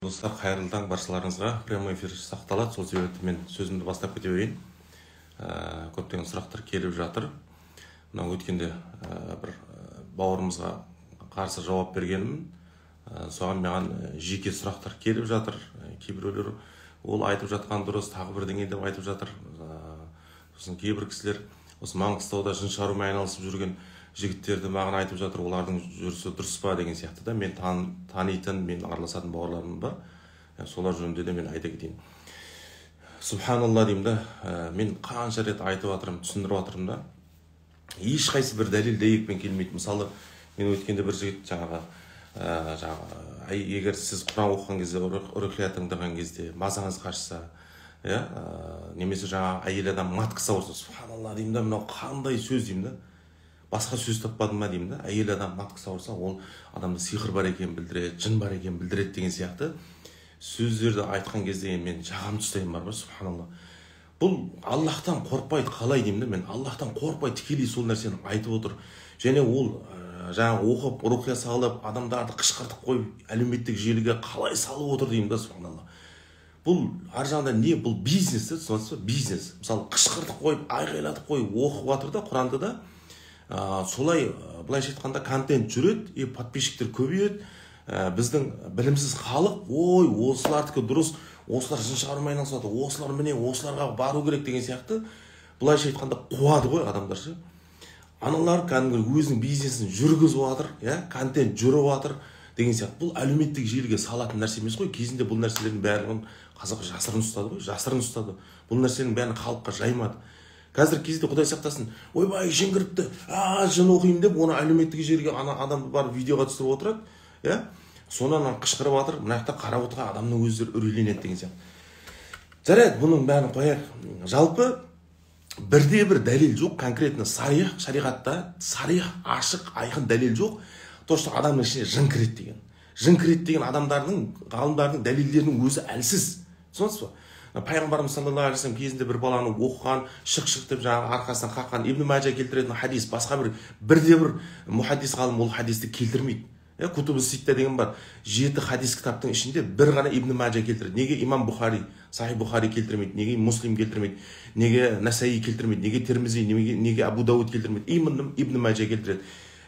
Достар, қайырлы таң баршаларыңызға. Прямой эфир сақталады, сол себепті мен сөзімді бастап кете берейін. Көптеген сұрақтар келіп жатыр. Мынау өткенде бір бауырымызға қарсы жауап бергенмін. Соған маған жеке сұрақтар келіп жатыр. Кейбіреулер ол айтып жатқан дұрыс, тағы бірдеңе деп айтып жатыр. Сосын кейбір кісілер осы Маңғыстауда жын шығарумен айналысып жүрген жігіттерді маған айтып жатыр, олардың жүрісі дұрыс па деген сияқты да. Мен танитын, мен араласатын бауырларым бар, солар жөнінде де мен айта кетейін. Субханалла деймін да, мен қанша рет айтып жатырмын, түсіндіріп жатырмын да, ешқайсы бір дәлел дәйекпен келмейді. Мысалы, мен өткенде бір жігіт жаңағы егер сіз Құран оқыған кезде, рухия тыңдаған кезде мазаңыз қашса, иә, немесе жаңағы әйел адам маткасы ауырса, субханалла деймін да, мынау қандай сөз деймін да, басқа сөз таппадым ба деймін да. Әйел адам маткасы ауырса, ол адамда сиқыр бар екенін білдіреді, жын бар екенін білдіреді деген сияқты сөздерді айтқан кезде мен жағамды ұстаймын бар ғой, субханалла. Бұл Аллахтан қорықпайды қалай деймін да, мен Аллахтан қорықпай тікелей сол нәрсені айтып отыр. Және ол жаңағы оқып, рухия салып, адамдарды қышқыртып қойып, әлеуметтік желіге қалай салып отыр деймін да, субханалла. Бұл ар жағында не, бұл бизнес, түсінесіз ба, бизнес. Мысалы, қышқыртып қойып, айғайлатып қойып оқып жатыр да Құранды да. Солай, былайша айтқанда, контент жүреді, и подписчиктер көбейеді. Біздің білімсіз халық, ой, осылардікі дұрыс, осылар жын шығарумен айналысады, осылар міне, осыларға бару керек деген сияқты, былайша айтқанда, қуады ғой адамдар ше. Аналар кәдімгі өзінің бизнесін жүргізіп жатыр, иә, контент жүріп жатыр деген сияқты. Бұл әлеуметтік желіге салатын нәрсе емес қой. Кезінде бұл нәрселердің барлығын қазақ жасырын ұстады ғой, жасырын ұстады. Бұл нәрсенің бәрін халыққа жаймады. Қазір кезде Құдай сақтасын, ойбай, жын кіріпті, жын оқимын деп, оны әлеуметтік желіге ана адамды барып видеоға түсіріп отырады, иә, сонан қышқырып жатыр, мына жақта қарап отырған адамның өздері үрейленеді деген сияқты. Жарайды, бұның бәрін қояйық. Жалпы бірде бір дәлел жоқ, конкретно сарих, шариғатта сарих, ашық, айқын дәлел жоқ, то, что адамның ішіне жын кіреді деген. Жын кіреді деген адамдардың, ғалымдардың дәлелдерінің өзі әлсіз. Түсінесіз ба? Пайғамбарымыз саллаллаху алейхи вассалам кезінде бір баланы оқыған, шық-шық деп жаңағы арқасынан қаққан, Ибн Мажа келтіретін хадис, басқа бір бірде бір мухаддис ғалым ол хадисті келтірмейді. Кутубы ситта деген бар. 7 хадис кітаптың ішінде бір ғана Ибн Мажа келтіреді. Неге Имам Бұхари, Сахих Бұхари келтірмейді, неге Муслим келтірмейді, неге Насаи келтірмейді, неге Тирмизи, неге Абу Дауд келтірмейді? Именно Ибн Мажа келтіреді.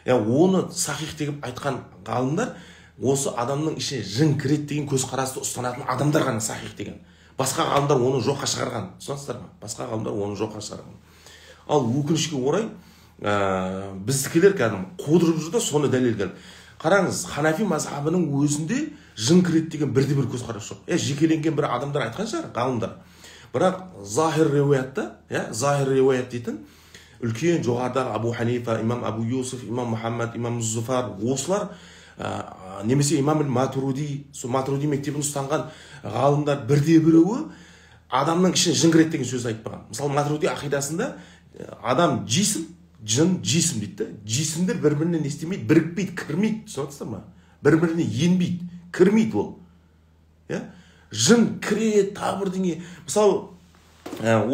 Оны сахих деп айтқан ғалымдар осы адамның ішіне жын кіреді деген көзқарасты ұстанатын адамдар ғана сахих деген. Басқа ғалымдар оны жоққа шығарған. Түсінесіздер ме? Басқа ғалымдар оны жоққа шығарған. Ал өкінішке орай, біздікілер кәдімгі қудырып жүр да, соны дәлелдеп. Қараңыз, Ханафи мазхабының өзінде жын кіреді деген бірде бір көзқарас жоқ. Жекеленген бір адамдар айтқан шығар, ғалымдар. Бірақ захир риуаятта, захир риуаят дейтін үлкен жоғарыдағы Абу Ханифа, имам Абу Юсуф, имам Мұхаммад, имам Зуфар, осылар, немесе имам Матуруди, сол Матуруди мектебін ұстанған ғалымдар бірде біреуі адамның ішіне жын кіреді деген сөз айтпаған. Мысалы, Матуруди ақидасында адам жисім, жын жисім дейді да. Жисімдер бір-біріне не істемейді, бірікпейді, кірмейді, түсінесіздер ма? Бір-біріне енбейді, кірмейді ол. Жын кіреді, тағы бірдеңе. Мысалы,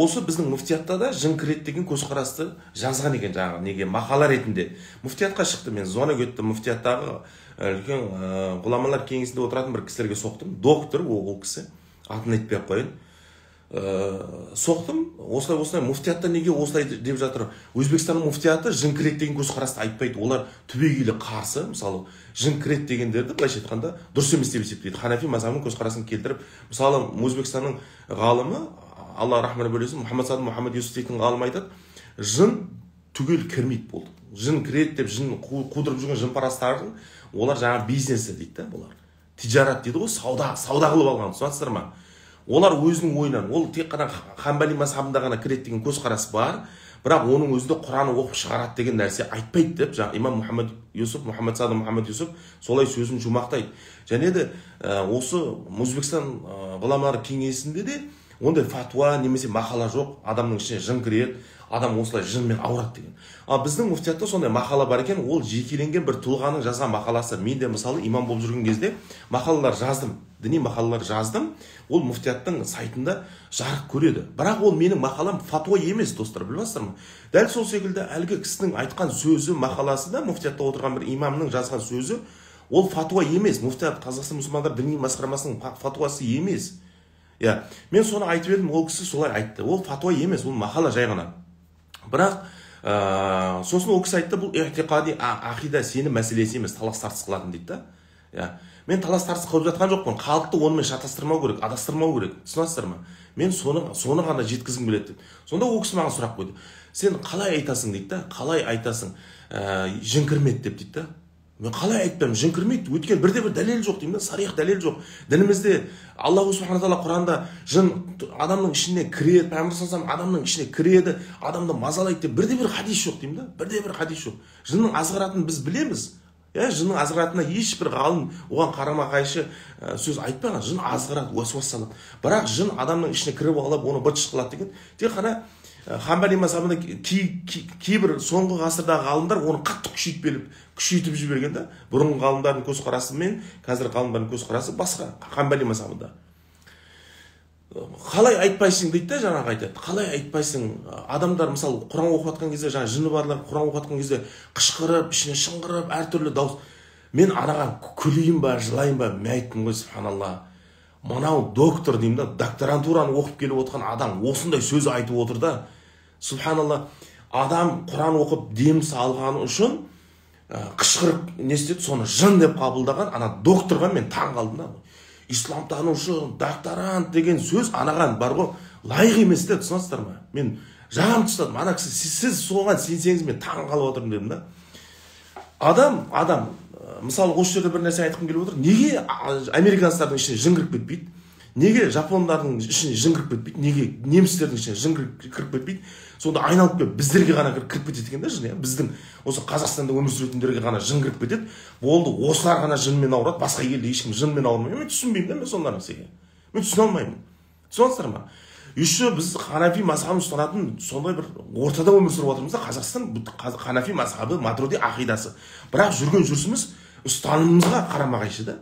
осы біздің муфтиятта да жын кіреді деген көзқарасты жазған екен, жаңағы неге мақала ретінде. Муфтиятқа шықты, мен звонок өттім, муфтияттағы үлкен ғұламалар кеңесінде отыратын бір кісілерге соқтым. Доктор ол кісі, атын айтпай ақ қояйын. Соқтым, осылай осылай муфтиятта неге осылай деп жатыр. Өзбекстанның муфтияты жын кіреді деген көзқарасты айтпайды. Олар түбегейлі қарсы. Мысалы, жын кіреді дегендерді былайша айтқанда дұрыс емес деп есептейді. Ханафи мазхабының көзқарасын келтіріп, мысалы, Өзбекстанның ғалымы, Алла рахмет бөлесін, Мұхаммад Садық Мұхаммад Юсуф дейтін ғалым айтады, жын түгел кірмейді болды. Жын кіреді деп жын қудырып жүрген жынпарастардың олар жаңа бизнесі дейді да, бұлар. Тижарат дейді ғой, сауда, сауда қылып алған, түсінесіздер ма? Олар өзінің ойынан, ол тек қана Ханбали мазхабында ғана кіреді деген көзқарас бар, бірақ оның өзінде Құран оқып шығарады деген нәрсе айтпайды деп жаңа имам Мұхаммад Юсуф, Мұхаммад Садық Мұхаммад Юсуф солай сөзін жұмақтайды. Және де осы Өзбекстан ғұламалар кеңесінде де ондай фатуа немесе мақала жоқ, адамның ішіне жын кіреді, адам осылай жынмен ауырады деген. Ал біздің муфтиятта сондай мақала бар екен, ол жекеленген бір тұлғаның жазған мақаласы. Мен де мысалы имам болып жүрген кезде мақалалар жаздым, діни мақалалар жаздым. Ол муфтияттың сайтында жарық көреді. Бірақ ол менің мақалам фатуа емес, достар, білесіздер ме? Дәл сол секілді әлгі кісінің айтқан сөзі, мақаласы да, муфтиятта отырған бір имамның жазған сөзі, Ол фатуа емес, муфтият Қазақстан мұсылмандар діни басқармасының фатуасы емес. Иә, мен соны айтып едім, ол кісі солай айтты. Ол фатуа емес, ол мақала жай ғана. Бірақ сосын ол кісі айтты, бұл иътиқади ақида, сенім мәселесі емес, талас тартыс қылатын дейді да. Иә, мен талас тартыс қылып жатқан жоқпын, халықты онымен шатастырмау керек, адастырмау керек, түсінесіздер ма? Мен соны ғана жеткізгім келеді деп. Сонда ол кісі маған сұрақ қойды. Сен қалай айтасың дейді да, қалай айтасың, жын кірмеді деп дейді да. Мен қалай айтпаймын, жын кірмейді, өйткені бірде-бір дәлел жоқ деймін да, сарих дәлел жоқ. Дінімізде Аллах субхана тағала Құранда жын адамның ішіне кіреді, пайғамбар саллаллаху алейхи вассалам адамның ішіне кіреді, адамды мазалайды деп бірде-бір хадис жоқ деймін да, бірде-бір хадис жоқ. Жынның азғыратынын біз білеміз. Иә, жынның азғыратынына ешбір ғалым оған қарама-қайшы сөз айтпаған. Жын азғырады, уәсуас салады. Бірақ жын адамның ішіне кіріп алып, оны быт-шыт қылады деген тек қана Ханбали мазхабында кейбір соңғы ғасырдағы ғалымдар оны қатты күшейтіп жіберген да. Бұрынғы ғалымдардың көзқарасы мен қазіргі ғалымдардың көзқарасы басқа Ханбали мазхабында. Қалай айтпайсың дейді да, жаңағы айтады. Қалай айтпайсың? Адамдар мысалы Құран оқып жатқан кезде, жаңа жыны барлар Құран оқып жатқан кезде қышқырып, ішіне шыңғырып, әртүрлі дауыс. Мен анаған күлейін ба, жылайын ба, мен айттым ғой, субханалла. Мынау доктор деймін да, докторантураны оқып келіп отырған адам осындай сөз айтып отыр да. Субханалла, адам Құран оқып дем салғаны үшін қышқырып не істеді, соны жын деп қабылдаған ана докторға мен таң қалдым да. Исламтанушы, докторант деген сөз анаған бар ғой, лайық емес те, түсінесіздер ма? Мен жағам тұстадым, ана кісі, сіз соған сенсеңіз мен таң қалып отырмын дедім да. Адам, мысалы осы жерде бір нәрсе айтқым келіп отыр. Неге американецтердің ішіне жын кіріп кетпейді? Неге жапондардың ішіне жын кіріп кетпейді? Неге немістердің ішіне жын кіріп кетпейді? Сонда айналып келіп біздерге ғана кіріп кетеді екен да жын, иә? Біздің осы Қазақстанда өмір сүретіндерге ғана жын кіріп кетеді. Болды, осылар ғана жынмен ауырады, басқа елде ешкім жынмен ауырмайды. Мен түсінбеймін да, мен сондай нәрсеге. Мен түсіне алмаймын. Түсінесіздер ма? Еще біз ханафи мазхабын ұстанатын сондай бір ортада өмір сүріп жатырмыз да. Қазақстан ханафи мазхабы, матуриди ақидасы. Бірақ жүрген жүрісіміз ұстанымымызға қарама-қайшы да.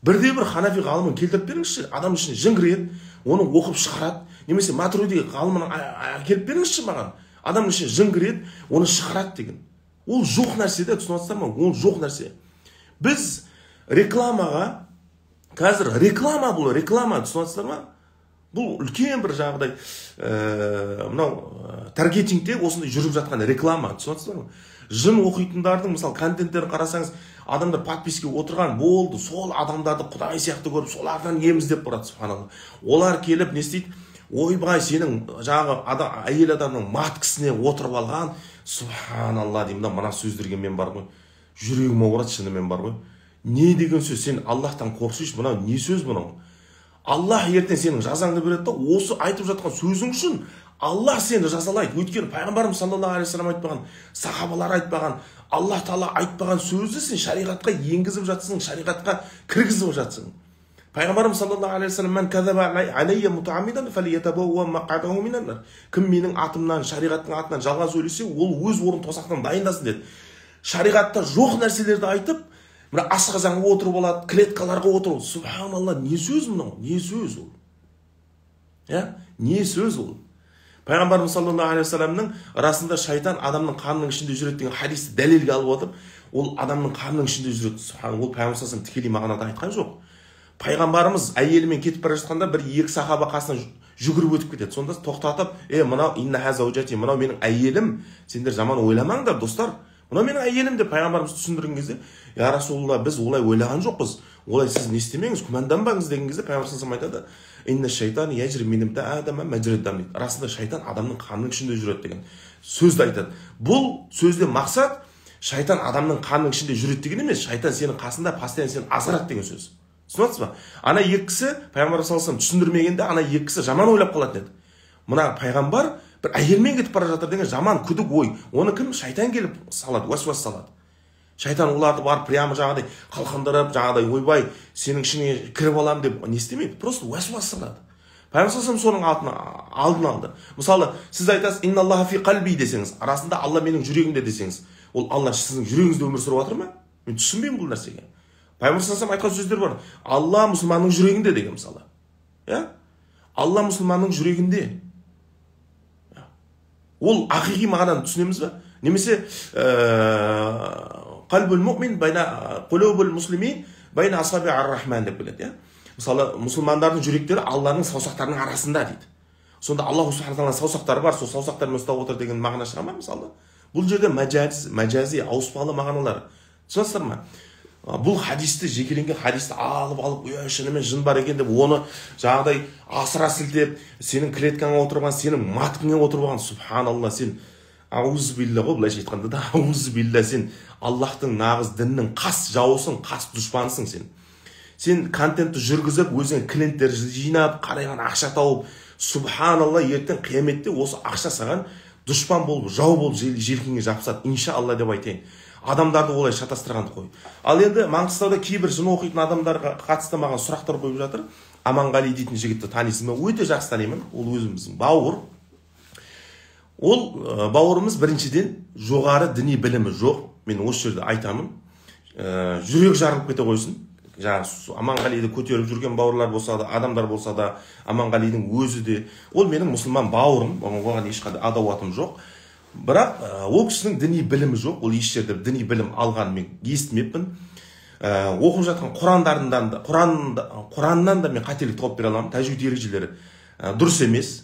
Бірде-бір ханафи ғалымын келтіріп беріңізші, адам ішіне жын кіреді, оны оқып шығарады, немесе матуриди ғалымын әкеліп беріңізші маған, адамның ішіне жын кіреді, оны шығарады деген. Ол жоқ нәрсе де, түсініп отырсыздар ма? Ол жоқ нәрсе. Біз рекламаға, қазір реклама бұл, реклама, түсініп отырсыздар ма? Бұл үлкен бір жаңағыдай, мынау таргетингте осындай жүріп жатқан реклама, түсініп отырсыздар ма? Жын оқитындардың, мысалы, контенттерін қарасаңыз, адамдар подписке отырған болды, сол адамдарды Құдай сияқты көріп, солардан ем іздеп барады, субханалла. Олар келіп не істейді? Ойбай, сенің жаңағы әйел адамның маткісіне отырып алған, субханалла деймін да, мына сөздерге мен бар ғой, жүрегім ауырады, шынымен бар ғой. Не деген сөз? Сен Аллаһтан қорқсайшы, мынау не сөз мынау? Аллаһ ертең сенің жазаңды береді да, осы айтып жатқан сөзің үшін Аллаһ сені жазалайды. Өйткені пайғамбарымыз саллаллаху алейхи вассалам айтпаған, сахабалар айтпаған, Аллаһ тағала айтпаған сөзді сен шариғатқа енгізіп жатсың, шариғатқа кіргізіп жатсың. Пайғамбарымыз саллаллаху алейхи вассалам «Ман казаба алейя мутааммидан фалиятабауа мақ'адаһу минан нар». Кім менің атымнан, шариғаттың атынан жалған сөйлесе, ол өз орнын тозақтан дайындасын деді. Шариғатта жоқ нәрселерді айтып, мына асқазанға отырып алады, клеткаларға отырып. Субханалла, не сөз мынау? Не сөз ол? Иә? Не сөз ол? Пайғамбарымыз саллаллаху алейхи вассаламның расында шайтан адамның қанының ішінде жүреді деген хадисті дәлелге алып отырып, ол адамның қанының ішінде жүреді. Субханалла, ол пайғамбар саллаллаху алейхи вассалам тікелей мағынада айтқан жоқ. Пайғамбарымыз әйелімен кетіп бара жатқанда бір екі сахаба қасынан жүгіріп өтіп кетеді. Сонда тоқтатып, мынау инна хаза заужати, мынау менің әйелім, сендер жаман ойламаңдар, достар. Мынау менің әйелім деп пайғамбарымыз түсіндірген кезде, я Расулалла, біз олай ойлаған жоқпыз. Олай сіз не істемеңіз, күмәнданбаңыз деген кезде пайғамбар саллаллаху алейхи вассалам айтады, инна шайтан яжри мин ибни адама мажрад дам дейді. Расында шайтан адамның қанының ішінде жүреді деген сөзді айтады. Бұл сөзде мақсат шайтан адамның қанының ішінде жүреді деген емес, шайтан сенің қасында постоянно сені азғырады деген сөз. Түсінесіз ба? Ана екі кісі пайғамбар саллаллаху алейхи вассалам түсіндірмегенде ана екі кісі жаман ойлап қалатын еді. Мына пайғамбар бір әйелмен кетіп бара жатыр деген жаман күдік ой. Оны кім? Шайтан келіп салады, уәсуас салады. Шайтан оларды барып прямо жаңағыдай қалқындырып, жаңағыдай ойбай, сенің ішіңе кіріп алам деп не істемейді, просто уәсуас салады. Пайғамбар саллаллаху алейхи вассалам соның алдын алды. Мысалы, сіз айтасыз, инналлаха фи қалби десеңіз, арасында Алла менің жүрегімде десеңіз, ол Алла сіздің жүрегіңізде өмір сүріп жатыр ма? Мен түсінбеймін бұл нәрсеге. Пайғамбар саллаллаху алейхи вассалам айтқан сөздер бар. Алла мұсылманның жүрегінде деген мысалы. Иә? Алла мұсылманның жүрегінде. Ол ақиқи мағынаны түсінеміз ба? Немесе Қалбул муъмин байна қулубул муслимин байна асаби ар-рахман деп келеді, иә. Мысалы, мұсылмандардың жүректері Алланың саусақтарының арасында дейді. Сонда Аллах субхана тағаланың саусақтары бар, сол саусақтармен ұстап отыр деген мағына шыға ма мысалы? Бұл жерде мәжази, ауыспалы мағыналар. Түсінесіздер ма? Бұл хадисті, жекеленген хадисті алып, шынымен жын бар екен деп, оны жаңағыдай асыра сілтеп, сенің клеткаңа отырған, сенің маткаңа отырып алған, субханалла, сен аузубилла ғой, былайша айтқанда да, аузубилла, сен Аллахтың нағыз діннің қас жауысың, қас дұшпанысың сен. Сен контентті жүргізіп, өзіңе клиенттер жинап, қарайған ақша тауып, субханалла, ертең қияметте осы ақша саған дұшпан болып, жау болып желкеңе жабысады, иншалла деп айтайын. Адамдарды олай шатастырғанды қой. Ал енді Маңғыстауда кейбір жын оқитын адамдарға қатысты маған сұрақтар қойып жатыр. Аманғали дейтін жігітті танисың ба? Өте жақсы танимын. Ол өзіміздің бауыр. Ол бауырымыз біріншіден жоғары діни білімі жоқ. Мен осы жерде айтамын. Жүрек жарылып кете қойсын. Жаңағы Аманғалиді көтеріп жүрген бауырлар болса да, адамдар болса да, Аманғалидің өзі де, ол менің мұсылман бауырым, оған ешқандай адауатым жоқ. Бірақ ол кісінің діни білімі жоқ, ол еш жерде діни білім алғанын мен естімеппін. Оқып жатқан Құрандарынан да, Құраннан да мен қателік тауып бере аламын, тәжвид ережелері дұрыс емес.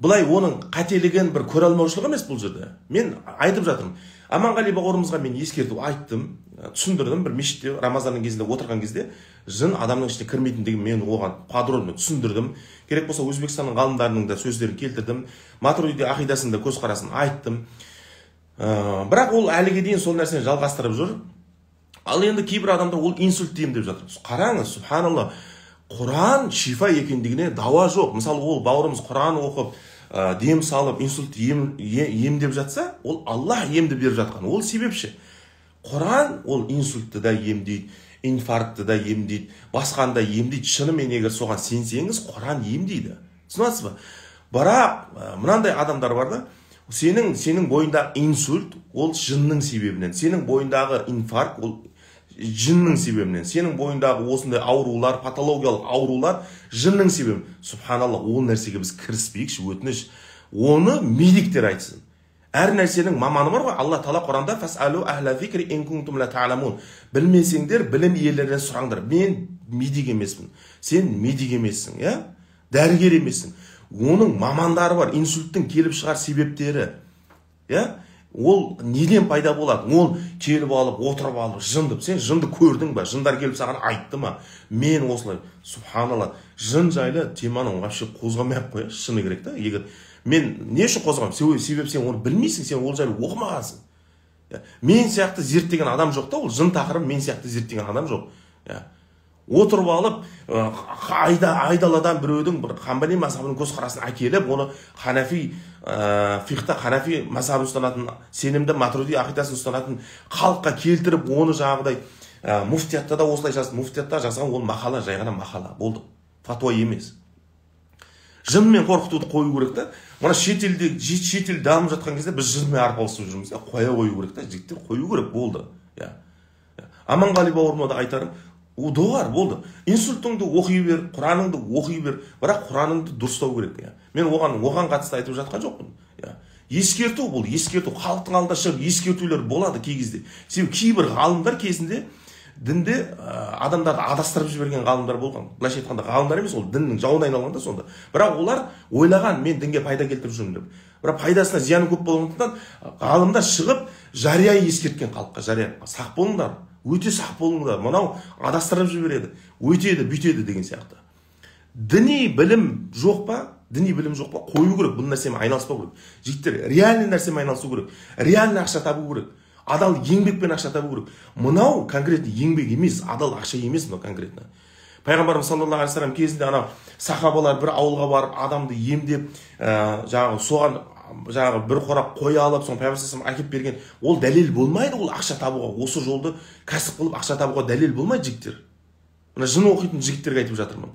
Былай оның қателігін бір көре алмаушылық емес бұл жерде. Мен айтып жатырмын. Аманғали бауырымызға мен ескерту айттым, түсіндірдім. Бір мешітте Рамазанның кезінде отырған кезде жын адамның ішіне кірмейтіндігін мен оған подробно түсіндірдім. Керек болса Өзбекстанның ғалымдарының да сөздерін келтірдім. Матуриди ақидасының да көзқарасын айттым. Бірақ ол әліге дейін сол нәрсені жалғастырып жүр. Ал енді кейбір адамдар ол инсульт емдеп жатыр. Қараңыз, субханалла, Құран шифа екендігіне дауа жоқ. Мысалы, ол бауырымыз Құран оқып, дем салып, инсульт емдеп жатса, ол Аллах емді беріп жатқан, ол себепші. Құран ол инсультті да емдейді, инфарктті да емдейді, басқаны да емдейді. Шынымен егер соған сенсеңіз, Құран емдейді. Түсінесіз ба? Бірақ мынандай адамдар бар да, сенің бойындағы инсульт ол жынның себебінен, сенің бойындағы инфаркт ол жынның себебінен, сенің бойындағы осындай аурулар, патологиялық аурулар жынның себебінен. Субханалла, ол нәрсеге біз кіріспейікші, өтініш. Оны медиктер айтсын. Әр нәрсенің маманы бар ғой. Алла Тағала Құранда фасалу ахла зикри ин кунтум ла та'ламун. Білмесеңдер, білім иелерінен сұраңдар. Мен медик емеспін. Сен медик емессің, иә? Дәрігер емессің. Оның мамандары бар. Инсульттің келіп шығар себептері, иә? Ол неден пайда болады? Ол келіп алып, отырып алып, жын деп. Сен жынды көрдің ба? Жындар келіп саған айтты ма? Мен осылай, субханалла, жын жайлы теманы вообще қозғамай ақ қояйық, шыны керек та. Егер мен не үшін қозғамын? Себебі сен оны білмейсің, сен ол жайлы оқымағансың. Мен сияқты зерттеген адам жоқ та, ол жын тақырыбын мен сияқты зерттеген адам жоқ. Отырып алып, айдаладан біреудің бір ханбали мазхабының көзқарасын әкеліп, оны ханафи фиқта ханафи мазхабын ұстанатын, сенімді матуриди ақидасын ұстанатын халыққа келтіріп, оны жаңағыдай муфтиятта да осылай жазды, муфтиятта жазған ол мақала, жай ғана мақала болды, фатуа емес. Жынмен қорқытуды қою керек та. Мына шетелде, шетел дамып жатқан кезде біз жынмен арпалысып жүрміз. Қоя қою керек та, жігіттер, қою керек болды. Аманғали бауырыма да айтарым, доғар болды. Инсультыңды оқи бер, Құраныңды оқи бер, бірақ Құраныңды дұрыстау керек. Мен оған қатысты айтып жатқан жоқпын. Ескерту бұл, ескерту. Халықтың алдында шығып ескертулер болады кей кезде. Себебі кейбір ғалымдар кезінде дінде адамдарды адастырып жіберген ғалымдар болған. Былайша айтқанда ғалымдар емес, ол діннің жауына айналған да сонда. Бірақ олар ойлаған, мен дінге пайда келтіріп жүрмін деп. Бірақ пайдасына зияны көп болғандықтан ғалымдар шығып жария ескерткен халыққа, жария. Сақ болыңдар, өте сақ болыңдар, мынау адастырып жібереді, өтеді, бүйтеді деген сияқты. Діни білім жоқ па? Діни білім жоқ па? Қою керек, бұл нәрсемен айналыспау керек. Жігіттер, реальный нәрсемен айналысу керек. Реальный ақша табу керек. Адал еңбекпен ақша табу керек. Мынау конкретно еңбек емес, адал ақша емес мынау конкретно. Пайғамбарымыз саллаллаху алейхи вассалам кезінде анау сахабалар бір ауылға барып адамды емдеп, жаңағы соған жаңағы бір қорап қой алып, соны пайғамбар саллаллаху алейхи вассалам әкеліп берген. Ол дәлел болмайды, ол ақша табуға, осы жолды кәсіп қылып ақша табуға дәлел болмайды жігіттер. Мына жын оқитын жігіттерге айтып жатырмын.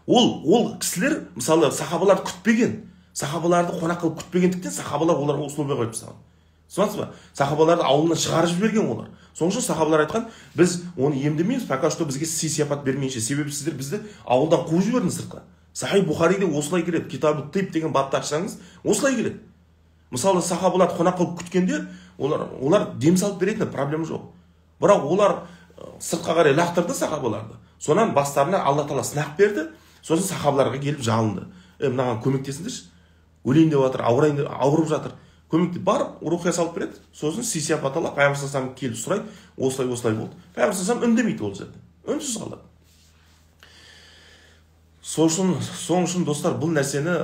Ол кісілер, мысалы, сахабаларды күтпеген, сахабаларды қонақ қылып күтпегендіктен сахабалар оларға условия қойып тастаған. Түсінесіз ба? Сахабаларды ауылынан шығарып жіберген олар. Соның үшін сахабалар айтқан, біз оны емдемейміз, пока что бізге сый сияпат бермейінше, себебі сіздер бізді ауылдан қуып жібердіңіз сыртқа. Сахи Бухариде осылай келеді, Китабу Тиб деген бапты ашсаңыз, осылай келеді. Мысалы, сахабалар қонақ қылып күткенде, олар дем салып беретін, проблема жоқ. Бірақ олар сыртқа қарай лақтырды сахабаларды. Сонан бастарына Алла тағала сынақ берді, сосын сахабаларға келіп жалынды. Мынаған көмектесіңдерші, өлейін деп жатыр, ауырайын деп, ауырып жатыр. Көмекте барып, рухия салып береді. Сосын сый-сияпат алып, Пайғамбар саллаллаху алейхи вассалам келіп сұрайды, осылай осылай болды. Пайғамбар саллаллаху алейхи вассалам үндемейді ол жерде. Үнсіз қалады. Сол үшін достар, бұл нәрсені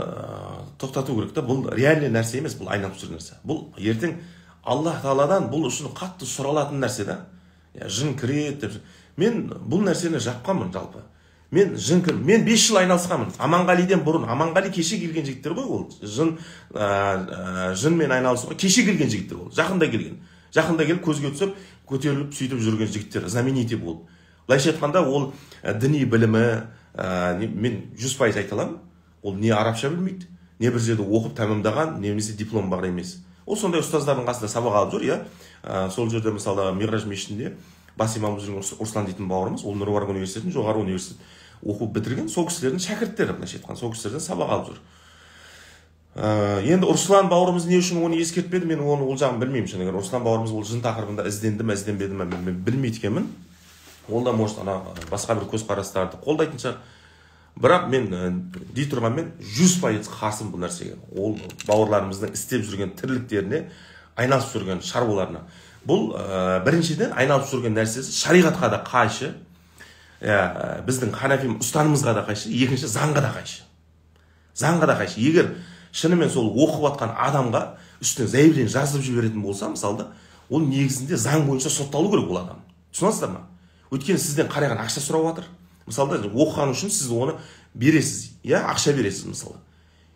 тоқтату керек та. Бұл реальный нәрсе емес, бұл айналып жүрген нәрсе. Бұл ертең Аллах тағаладан бұл үшін қатты сұралатын нәрсе да. Жын кіреді деп. Мен бұл нәрсені жапқанмын жалпы. Мен жын кір, мен 5 жыл айналысқанмын. Аманғалиден бұрын, Аманғали кеше келген жігіттер ғой ол. Жынмен айналысуға кеше келген жігіттер ол. Жақында келген. Жақында келіп көзге түсіп, көтеріліп сөйтіп жүрген жігіттер, знаменитый болып. Былайша айтқанда, ол діни білімі, мен 100% айта аламын, ол не арабша білмейді, не бір жерде оқып тәмамдаған, немесе диплом бар емес. Ол сондай ұстаздардың қасында сабақ алып жүр, иә. Сол жерде мысалы Миғраж мешітінде бас имам жүрген Руслан дейтін бауырымыз, ол Нұр Мүбарак университетін, жоғары университет оқу бітірген, сол кісілердің шәкірттері, былайша айтқанда, сол кісілерден сабақ алып жүр. Енді Руслан бауырымыз не үшін оны ескертпеді, мен оны ол жағын білмеймін, шыны керек. Руслан бауырымыз ол жын тақырыбында ізденді ме, ізденбеді ме, мен білмейді екенмін. Ол да, может, ана басқа бір көзқарастарды қолдайтын шығар. Бірақ мен дей тұрғанмен 100% қарсымын бұл нәрсеге. Ол бауырларымыздың істеп жүрген тірліктеріне, айналысып жүрген шаруаларына. Бұл біріншіден айналысып жүрген нәрсесі шариғатқа да қайшы, біздің ханафи ұстанымымызға да қайшы, екінші заңға да қайшы. Заңға да қайшы. Егер шынымен сол оқып жатқан адамға үстіне заявление жазып жіберетін болса, мысалы, ол негізінде заң бойынша сотталу керек ол адам. Түсінесіздер ма? Өйткені сізден қарайған ақша сұрап жатыр. Мысалы, оқыған үшін сіз оны бересіз, иә, ақша бересіз мысалы.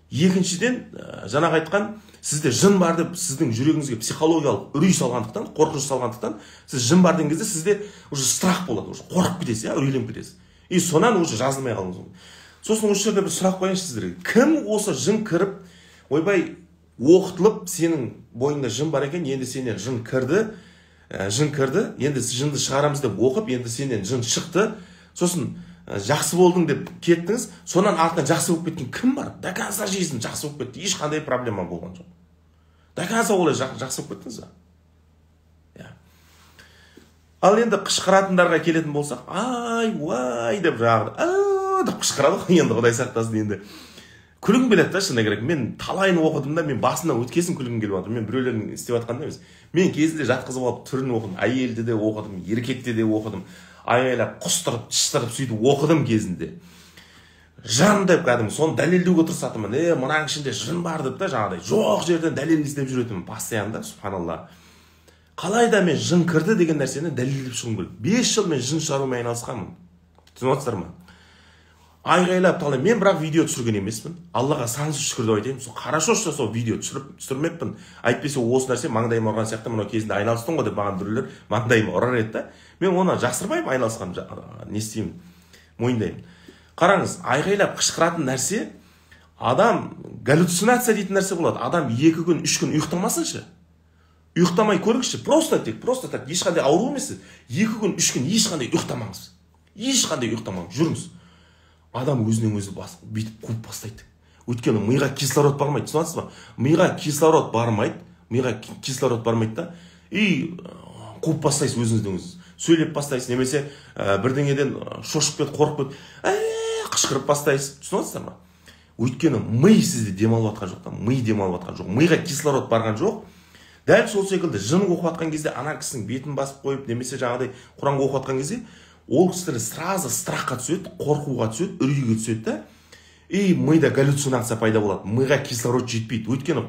Екіншіден, жаңағы айтқан, сізде жын бар деп сіздің жүрегіңізге психологиялық үрей салғандықтан, қорқыныш салғандықтан, сіз жын бар деген кезде сізде уже страх болады, уже қорқып кетесіз, иә, үрейленіп кетесіз. И сонан уже жазылмай қалуыңыз мүмкін. Сосын осы жерде бір сұрақ қояйыншы сіздерге. Кім осы жын кіріп, ойбай, оқытылып, сенің бойыңда жын бар екен, енді сенен жын кірді, жын кірді, енді жынды шығарамыз деп оқып, енді сенен жын шықты, сосын жақсы болдың деп кеттіңіз, сонан артынан жақсы болып кеткен кім бар? До конца жизнь жақсы болып кетті, ешқандай проблема болған жоқ. До конца олай жақсы болып кеттіңіз ба? Иә. Ал енді қышқыратындарға келетін болсақ, ай, уай деп жаңағыдай, а деп қышқырады ғой енді, Құдай сақтасын енді. Күлгім келеді да, шыны керек. Мен талайын оқыдым да, мен басынан өткесін күлгім келіп жатыр. Мен біреулердің істеп жатқанын емес. Мен кезінде жатқызып алып түрін оқыдым, әйелді де оқыдым, еркекті де оқыдым. Айғайлап, құстырып, тыштырып сөйтіп оқыдым кезінде. Жан деп кәдімгі соны дәлелдеуге тырысатынмын. Мынаның ішінде жын бар деп та жаңағыдай жоқ жерден дәлел іздеп жүретінмін постоянно, субханалла. Қалай да мен жын кірді деген нәрсені дәлелдеп шығуым керек. 5 жыл мен жын шығарумен айналысқанмын. Түсініп отырсыздар ма? Айғайлап талай. Мен бірақ видео түсірген емеспін. Аллаға сансыз шүкір деп айтайын. Сол хорошо, что сол видео түсірмеппін. Әйтпесе осы нәрсе маңдайыма ұрған сияқты, мынау кезінде айналыстың ғой деп маған біреулер маңдайыма ұрар еді да. Мен оны жасырмаймын, айналысқаным, не істеймін, мойындаймын. Қараңыз, айғайлап қышқыратын нәрсе, адам галлюцинация дейтін нәрсе болады. Адам 2 күн, 3 күн ұйықтамасыншы. Ұйықтамай көріңізші, просто так, просто так, ешқандай ауру емес. 2 күн, 3 күн ешқандай ұйықтамаңыз. Ешқандай ұйықтамаңыз, жүріңіз. Адам өзінен өзі бүйтіп қуып бастайды. Өйткені миға кислород бармайды, түсінесіз ба? Миға кислород бармайды, миға кислород бармайды да, и қуып бастайсыз өзіңізден өзіңіз. Сөйлеп бастайсыз, немесе бірдеңеден шошып кетіп, қорқып кетіп, қышқырып бастайсыз. Түсінесіздер ма? Өйткені ми сізде демалып жатқан жоқ та, ми демалып жатқан жоқ, миға кислород барған жоқ. Дәл сол секілді жын оқып жатқан кезде ана кісінің бетін басып қойып, немесе жаңағыдай Құран оқып жатқан кезде ол кісілер сразу страхқа түседі, қорқуға түседі, үрейге түседі да. И мида галлюцинация пайда болады, миға кислород жетпейді. Өйткені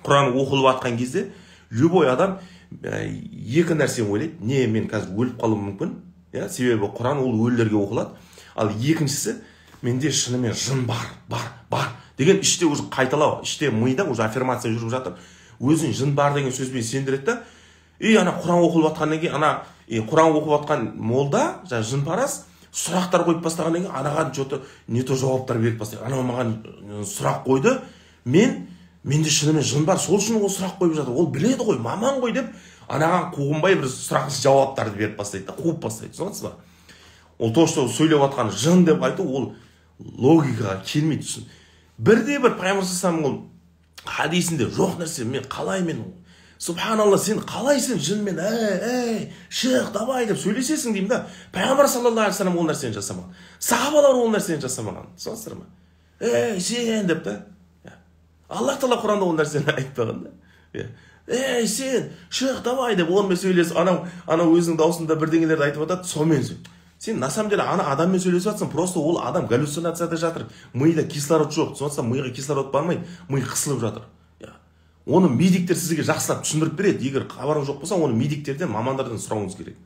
Құран оқылып жатқан кезде любой адам екі нәрсе ойлайды. Не, мен қазір өліп қалуым мүмкін, иә, себебі Құран ол өлілерге оқылады. Ал екіншісі, менде шынымен жын бар, бар, бар деген іште уже қайталау, іште мида уже аффирмация жүріп жатыр. Өзін жын бар деген сөзбен сендіреді да. И ана Құран оқылып жатқаннан кейін, ана Құран оқып жатқан молда, жаңа жынпарас, сұрақтар қойып бастағаннан кейін анаған что-то не то жауаптар беріп бастайды. Анау маған сұрақ қойды, менде шынымен жын бар, сол үшін ол сұрақ қойып жатыр, ол біледі ғой, маман ғой деп анаған қуғынбай бір сұрақ жауаптарды беріп бастайды да, қуып бастайды. Түсінесіз ба? Ол то, что сөйлеп жатқан жын деп айту, ол логикаға келмейді. Бірде бір пайғамбар саллаллаху алейхи ол Хадисінде жоқ нәрсе. Мен қалай мен, субханалла, сен қалай сен жынмен ей, шық, давай деп сөйлесесің деймін да. Пайғамбар саллаллаху алейхи вассалам ол нәрсені жасамаған. Сахабалар ол нәрсені жасамаған. Түсінесіздер ма? Ей, сен деп та. Аллах тағала Құранда ол нәрсені айтпаған да. Ей, сен, шық, давай деп онымен сөйлесіп, анау өзінің даусында бірдеңелерді айтып жатады, сонымен сен на самом деле ана адаммен сөйлесіп жатсың, просто ол адам галлюцинацияда жатыр, мида кислород жоқ, сондықтан миға кислород бармайды, ми қысылып жатыр. Оны медиктер сізге жақсылап түсіндіріп береді. Егер хабарың жоқ болса, оны медиктерден, мамандардан сұрауыңыз керек.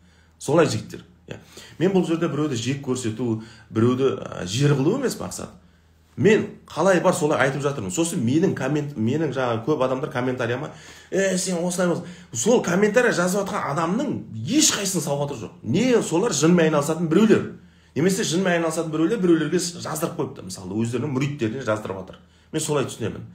Солай жігіттер. Мен бұл жерде біреуді жек көрсету, біреуді жер қылу емес мақсат. Мен қалай бар солай айтып жатырмын. Сосын менің жаңағы көп адамдар комментарияма, сен осылай болсын. Сол комментария жазып жатқан адамның ешқайсысының сауаты жоқ. Не солар жынмен айналысатын біреулер. Немесе жынмен айналысатын біреулер біреулерге жаздырып қойыпты, мысалы, өздерінің мүриттеріне жаздырып жатыр. Мен солай түсінемін.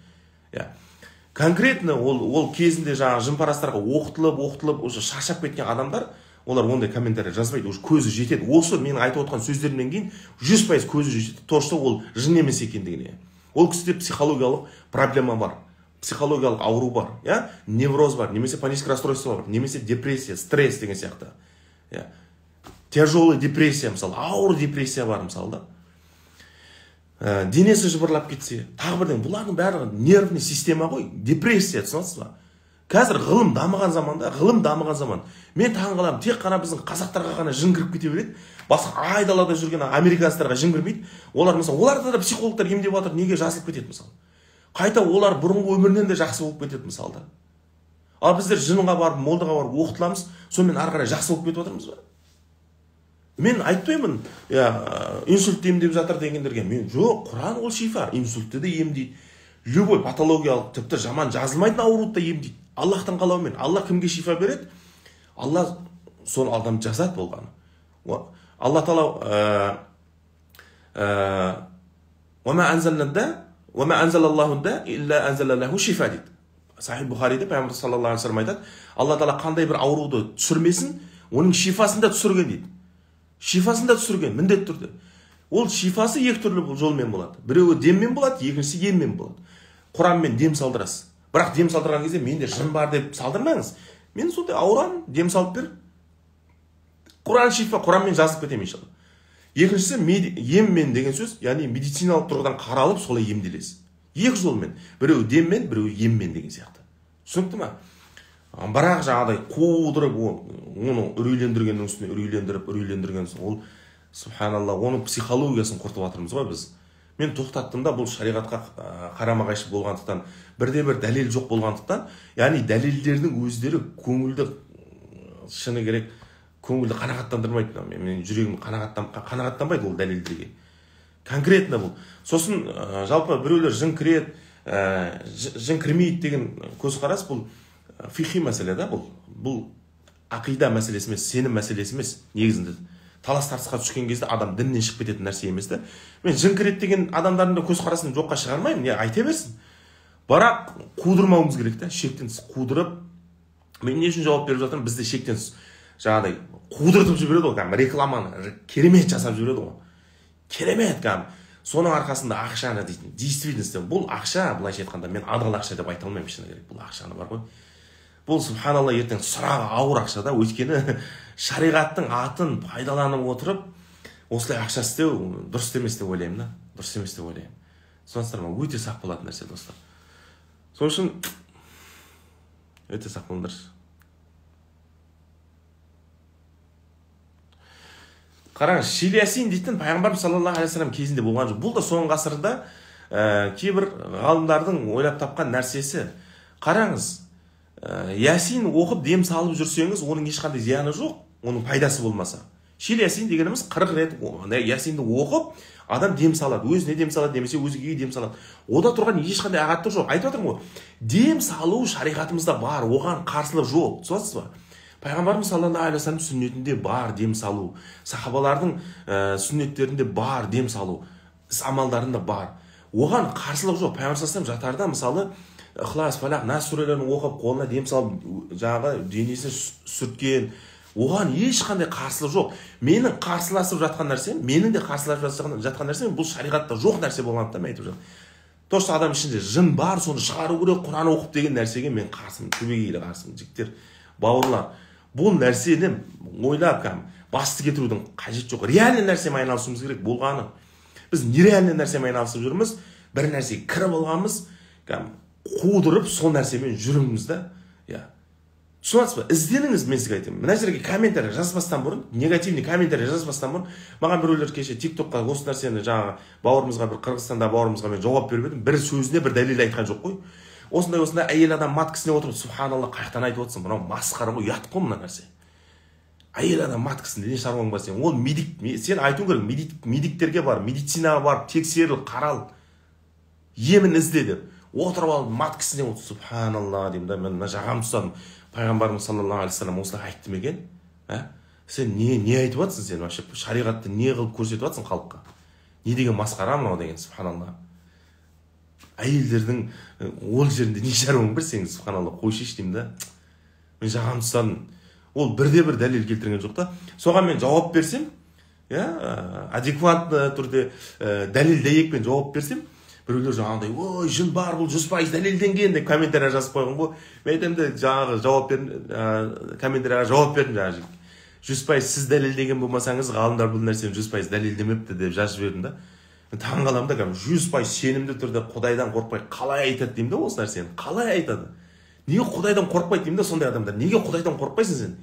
Конкретно ол кезінде жаңағы жынпарастарға оқытылып, уже шаршап кеткен адамдар, олар ондай комментарий жазбайды, уже көзі жетеді. Осы менің айтып отқан сөздерімнен кейін 100% көзі жетеді, то что ол жын емес екендігіне. Ол кісіде психологиялық проблема бар, психологиялық ауру бар, невроз бар, немесе паническое расстройство бар, немесе депрессия, стресс деген сияқты. Тяжелый депрессия, мысалы, ауыр депрессия бар, мысалы, да. Денесі жыбырлап кетсе, тағы бірдеңе, бұлардың барлығы нервный система ғой, депрессия, түсінесіз ба? Қазір ғылым дамыған заманда, ғылым дамыған заман. Мен таң қаламын, тек қана біздің қазақтарға ғана жын кіріп кете береді. Басқа айдалада жүрген американецтарға жын кірмейді. Олар мысалы, оларды да психологтар емдеп жатыр, неге жазылып кетеді мысалы? Қайта олар бұрынғы өмірінен де жақсы болып кетеді мысалы да. Ал біздер жынға барып, молдаға барып оқытыламыз, сонымен ары қарай жақсы болып кетіп жатырмыз ба? Мен айтпаймын, инсультті емдеп жатыр дегендерге. Мен жоқ, Құран ол шифа, инсультті де емдейді. Любой патологиялық, тіпті жаман жазылмайтын ауруды да емдейді. Аллахтың қалауымен. Аллах кімге шифа береді? Алла сол адам жазады болғаны. Алла тағала «Уама анзалаллаху да илля анзалаллаху шифа» дейді. Сахих Бухариде Пайғамбар саллаллаху алейхи вассалам айтады, Алла тағала қандай бір ауруды түсірмесін, оның шифасын да түсірген дейді. Шифасын да түсірген, міндетті түрде. Ол шифасы екі түрлі жолмен болады. Біреуі деммен болады, екіншісі еммен болады. Құранмен дем салдырасыз. Бірақ дем салдырған кезде менде жын бар деп салдырмаңыз. Мен сондай ауырамын, дем салып бер. Құран шифа, Құранмен жазып кетемін иншалла. Екіншісі еммен деген сөз, яғни медициналық тұрғыдан қаралып солай емделесіз. Екі жолмен, біреуі деммен, біреуі еммен деген сияқты. Түсінікті ма? Бірақ жаңағыдай қудырып, оны үрейлендіргеннің үстіне үрейлендіріп, үрейлендірген соң ол субханалла, оның психологиясын құртып жатырмыз ғой біз. Мен тоқтаттым да, бұл шариғатқа қарама-қайшы болғандықтан, бірде-бір дәлел жоқ болғандықтан, яғни дәлелдердің өздері көңілді, шыны керек, көңілді қанағаттандырмайды. Менің жүрегім қанағаттанбайды ол дәлелдерге. Конкретно бұл. Сосын жалпы біреулер жын кіреді, жын кірмейді деген көзқарас бұл фихи мәселе да, бұл ақида мәселесі емес, сенім мәселесі емес негізінде. Талас тартысқа түскен кезде адам діннен шығып кететін нәрсе емес та. Мен жын кіреді деген адамдардың да көзқарасын жоққа шығармаймын, не айта берсін. Бірақ қудырмауымыз керек та, шектен тыс қудырып. Мен не үшін жауап беріп жатырмын? Бізде шектен тыс жаңағыдай қудыртып жібереді ғой, кәдімгі рекламаны керемет жасап жібереді ғой. Керемет кәдімгі. Соның арқасында ақшаны дейтін. Действительности бұл ақша, былайша айтқанда мен адал ақша деп айта алмаймын, шыны керек. Бұл ақшаны бар ғой. Бұл субханалла ертең сұрағы ауыр ақша да, өйткені шариғаттың атын пайдаланып отырып осылай ақша істеу дұрыс емес деп ойлаймын да, дұрыс емес деп ойлаймын. Түсінесіздер ма? Өте сақ болатын нәрсе, достар. Сол үшін өте сақ болыңдар. Қараңыз, Шил Ясин дейтін пайғамбарымыз саллаллаху алейхи вассалам кезінде болған жоқ. Бұл да соңғы ғасырда кейбір ғалымдардың ойлап тапқан нәрсесі. Қараңыз, Ясин оқып дем салып жүрсеңіз, оның ешқандай зияны жоқ, оның пайдасы болмаса. Шил Ясин дегеніміз 40 рет Ясинді оқып, адам дем салады, өзіне дем салады, немесе өзгеге дем салады. Ода тұрған ешқандай ағаттық жоқ. Айтып жатырмын ғой, дем салу шариғатымызда бар, оған қарсылық жоқ. Түсінесіз ба? Пайғамбарымыз саллаллаху алейхи вассалам сүннетінде бар дем салу, сахабалардың сүннеттерінде бар дем салу, іс амалдарында бар. Оған қарсылық жоқ. Пайғамбар саллаллаху алейхи вассалам жатарда мысалы Ықлас, Фалақ, Нас сүрелерін оқып, қолына дем салып, жаңағы денесін сүрткен, оған ешқандай қарсылық жоқ. Менің қарсыласып жатқан нәрсем, менің де қарсыласып жатқан нәрсем бұл шариғатта жоқ нәрсе болғандықтан мен айтып жатырмын. То, что адам ішінде жын бар, соны шығару керек, Құран оқып деген нәрсеге мен қарсымын, түбегейлі қарсымын, жігіттер, бауырлар. Бұл нәрсені ойлап кәдімгі басты кетірудің қажеті жоқ. Реальный нәрсемен айналысуымыз керек болғаны. Біз нереальный нәрсемен айналысып жүрміз, бір нәрсеге кіріп алғанбыз, кәдімгі қудырып сол нәрсемен жүрміз да. Иә. Түсініп ба? Ізденіңіз, мен сізге айтайын. Мына жерге комментарий жазбастан бұрын, негативный комментарий жазбастан бұрын, маған біреулер кеше ТикТокқа осы нәрсені жаңағы бауырымызға, бір Қырғызстанда бауырымызға мен жауап беріп едім, бір сөзіне бір дәлел айтқан жоқ қой. Осындай осындай әйел адам маткасына отырып, субханалла, қаяқтан айтып отырсың, мынау масқара ғой, ұят қой мына нәрсе. Әйел адам маткасында не шаруаң бар сен? Ол медик, сен айтуың керек, медиктерге бар, медицинаға барып тексеріл, қарал, емін ізде деп. Отырып алып маткасына отыр, субханалла деймін да, мен мына жағамды ұстадым. Пайғамбарымыз саллаллаху алейхи вассалам осылай айтты ма екен? Ә? Сен не айтып жатсың сен вообще? Шариғатты не қылып көрсетіп жатсың халыққа? Не деген масқара мынау деген, субханалла. Әйелдердің ол жерінде не шаруаң бар сенің, субханалла, қойшы деймін да. Мен жағамды ұстадым. Ол бірде бір дәлел келтірген жоқ та. Соған мен жауап берсем, иә, адекватты түрде дәлел дәйекпен жауап берсем, біреулер жаңағыдай, ой, жын бар, бұл 100% дәлелденген деп комментария жазып қойған ғой. Мен айтамын да, жаңағы жауап бердім, комментарияға жауап бердім жаңағы. 100% сіз дәлелдеген болмасаңыз, ғалымдар бұл нәрсені 100% дәлелдемепті деп жазып жібердім да. Мен таң қаламын да, 100% сенімді түрде Құдайдан қорықпай қалай айтады деймін да осы нәрсені. Қалай айтады? Неге Құдайдан қорықпайды деймін да сондай адамдар. Неге Құдайдан қорықпайсың сен?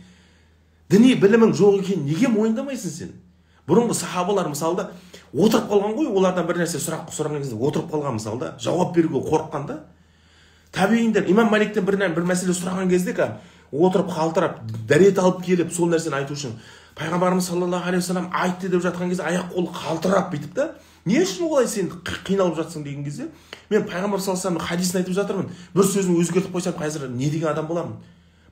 Діни білімің жоқ екенін неге мойындамайсың сен? Бұрынғы сахабалар мысалы да отырып қалған ғой, олардан бір нәрсе сұрақ сұраған кезде отырып қалған мысалы да, жауап беруге қорыққан да. Табииндер Имам Маликтен бір мәселе сұраған кезде отырып қалтырап, дәрет алып келіп сол нәрсені айту үшін пайғамбарымыз саллаллаху алейхи уассалам айтты деп жатқан кезде аяқ қолы қалтырап бүйтіп та, не үшін олай сен қиналып жатсың деген кезде, мен пайғамбар саллаллаху алейхи уассаламның хадисін айтып жатырмын, бір сөзін өзгертіп қойсам қазір не деген адам боламын?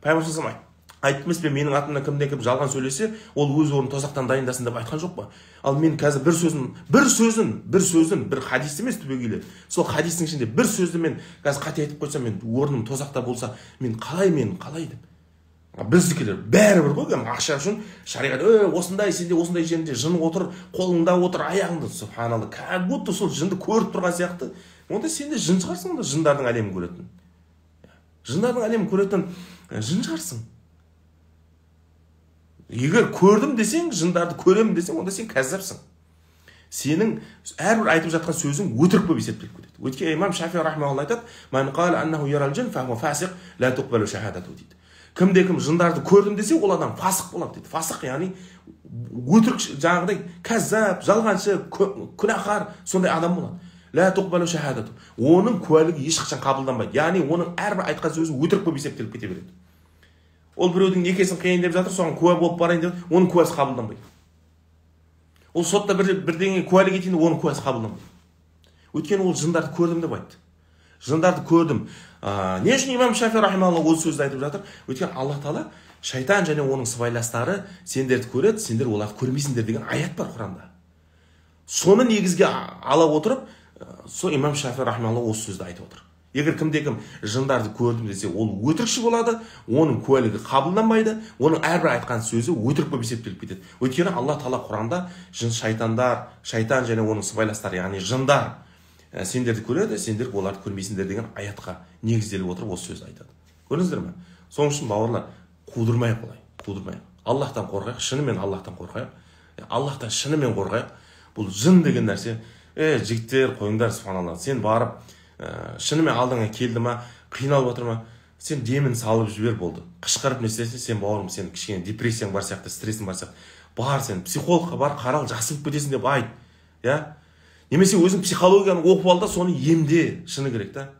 Пайғамбар саллаллаху алейхи уассалам айтты емес пе, менің атымнан кімде кім жалған сөйлесе, ол өз орнын тозақтан дайындасын деп айтқан жоқ па? Ал мен қазір бір сөзін, бір хадис емес түбегейлі, сол хадистің ішінде бір сөзді мен қазір қате айтып қойсам, мен орным тозақта болса, мен қалай деп. Біздікілер бәрібір ғой, ақша үшін шариғат, осындай, сенде осындай жерінде жын отыр, қолыңда отыр, аяғыңда, субханалла, как будто сол жынды көріп тұрған сияқты. Онда сен де жын шығарсың, онда жындардың әлемін көретін. Жындардың әлемін көретін жын шығарсың. Егер көрдім десең, жындарды көремін десең, онда сен кәззапсың. Сенің әрбір айтып жатқан сөзің өтірік болып есептеліп кетеді. Өйткені имам Шафии рахимахулла айтады, «Ман қала аннаху ярал жин фахуа фасиқ, ла туқбалу шахадату» дейді. Кімде кім жындарды көрдім десе, ол адам фасық болады дейді. Фасық, яғни өтірік, жаңағыдай кәззап, жалғаншы, күнәһар сондай адам болады. Ла туқбалу шахадату. Оның куәлігі ешқашан қабылданбайды. Яғни оның әрбір айтқан сөзі өтірік болып есептеліп кете береді. Ол біреудің некесін қиын деп жатыр, соған куә болып барайын деп, оның куәсі қабылданбайды. Ол сотта бірдеңе куәлік етейін, оның куәсі қабылданбайды. Өйткені ол жындарды көрдім деп айтты. Жындарды көрдім. Не үшін имам Шафи рахимахулла ол сөзді айтып жатыр? Өйткені Аллах тағала шайтан және оның сыбайластары сендерді көреді, сендер оларды көрмейсіңдер деген аят бар Құранда. Соны негізге ала отырып, сол имам Шафи рахимахулла осы сөзді айтып отыр. Егер кімде-кім жындарды көрдім десе, ол өтірікші болады, оның куәлігі қабылданбайды, оның әрбір айтқан сөзі өтірік болып есептеліп кетеді. Өйткені Алла тағала Құранда жын шайтандар, шайтан және оның сыбайластары, яғни жындар сендерді көреді, сендер оларды көрмейсіңдер деген аятқа негізделіп отырып осы сөзді айтады. Көрдіңіздер ме? Сол үшін бауырлар, қудырмайық олай, қудырмайық. Аллахтан қорқайық, шынымен Аллахтан қорқайық. Аллахтан шынымен қорқайық. Бұл жын деген нәрсе, жігіттер, қойыңдар, субханалла. Сен барып шынымен алдыңа келді ма, қиналып отыр ма, сен демін салып жібер болды. Қышқырып не істесең, сен бауырым, сен кішкене депрессияң бар сияқты, стрессің бар сияқты. Бар, сен психологқа бар, қарал, жақсы болып кетесің деп айт. Я? Немесе өзің психологияны оқып ал да, соны емде, шыны керек та.